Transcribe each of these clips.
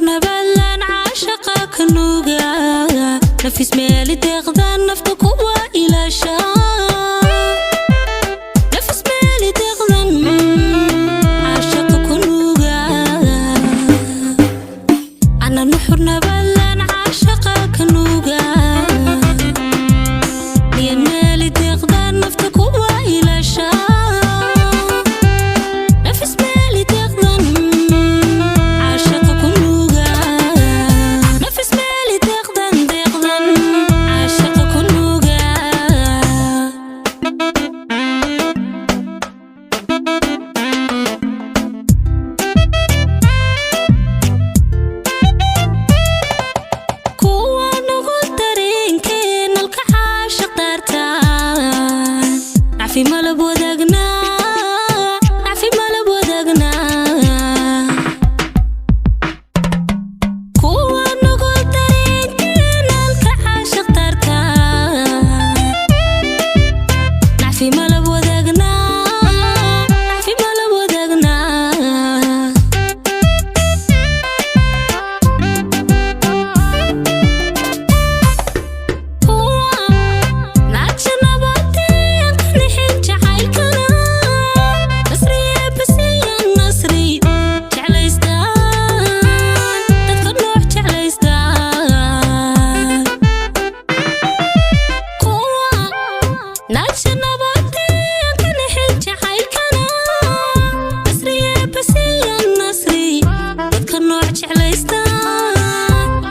Nuxur nabaadlaan caashaqa ka nuuga, nafis meeli deeqdan nafta kuwa ilaasha, nafis meeli deeqdan caashaqa ku nuuga. Ana nuxur nabaadlaan caashaqa ka nuuga, niyad meeli deeqdan nafta kuwa ilaasha, nafis meeli deeqdan caashaqa ku nuuga, nafis meeli deeqdan deeqdan caashaqa ku nuuga. Kuwa nugul dareenkeen nalka caashaq daartaan, nacfi malab wadaagnaa, nacfi malab wadaagnaa. Kuwa nugul dareenkeen nalka caashaq daartaan, nacfi malab wadaagnaa, nacfi malab wadaagnaa.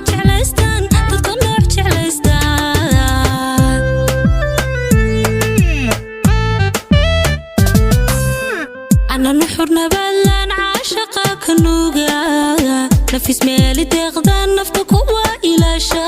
Jeclaystaan dadka nooc jeclaystaan. Ana nuxur nabaadlaan caashaqa ka nuuga, nafis meeli deeqdan nafta kuwa ilaasha.